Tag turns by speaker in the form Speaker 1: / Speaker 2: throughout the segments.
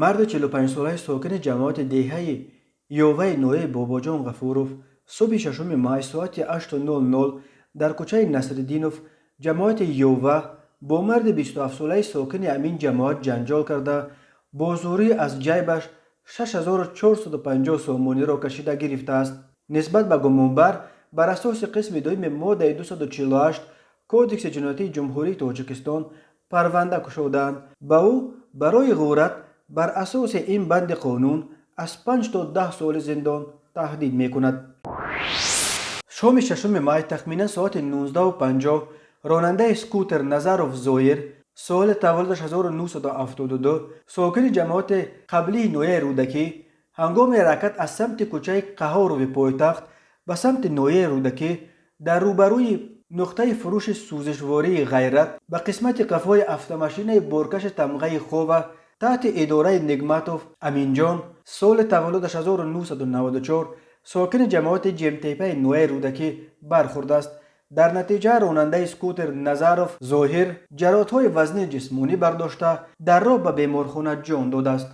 Speaker 1: Марди 45-солаи сокини ҷамоати деҳаи Ёваи ноҳияи Бобоҷон Ғафуров субҳи 6 май соати 8:00 дар кӯчаи Насриддинов, ҷамоати Ёва, бо марди 27-солаи сокини ҳамин ҷамоат ҷанҷол карда, бо зӯрӣ аз ҷайбаш 6450 сомониро кашида гирифтааст. Нисбат ба гумонбар бар асоси қисми дуюми моддаи 248 Кодекси ҷиноятии Ҷумҳурии Тоҷикистон парванда кушодаанд. Ба ӯ барои ғорат бар асоси ин банди қонун аз 5 то 10 соли зиндон таҳдид мекунад. Шоми 6 май тахминан соати 19:50 ронандаи скутер Назаров Зоир, соли таваллудаш 1972, сокини ҷамоати қаблии ноҳияи Рӯдакӣ, ҳангоми ҳаракат аз самти кӯчаи Қаҳҳорови пойтахт ба самти ноҳияи Рӯдакӣ дар рӯбарӯи нуқтаи фурӯши сӯзишвории «Ғайрат» ба қисмати қафои автомашинаи боркаши тамғаи «Хова» таҳти идораи Нигматов Аминҷон, соли таваллудаш 1994, сокини ҷамоати Ҷемтепаи ноҳияи Рӯдакӣ бархӯрдааст. Дар натиҷа ронандаи скутер Назаров Зоҳир ҷароҳатҳои вазнини ҷисмонӣ бардошта, дар роҳ ба беморхона ҷон додааст.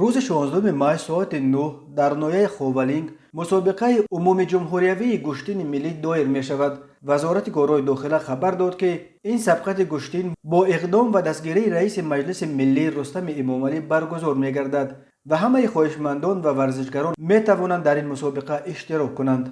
Speaker 1: Рӯзи 16 май соати 9 дар ноҳияи Ховалинг мусобиқаи умумиҷумҳуриявии гӯштини миллӣ доир мешавад. Вазорати корҳои дохила хабар дод, ки ин сабқати гӯштин бо иқдом ва дастгирии раиси Маҷлиси миллӣ Рустами Эмомалӣ баргузор мегардад ва ҳамаи хоҳишмандон ва варзишгарон метавонанд дар ин мусобиқа иштирок кунанд.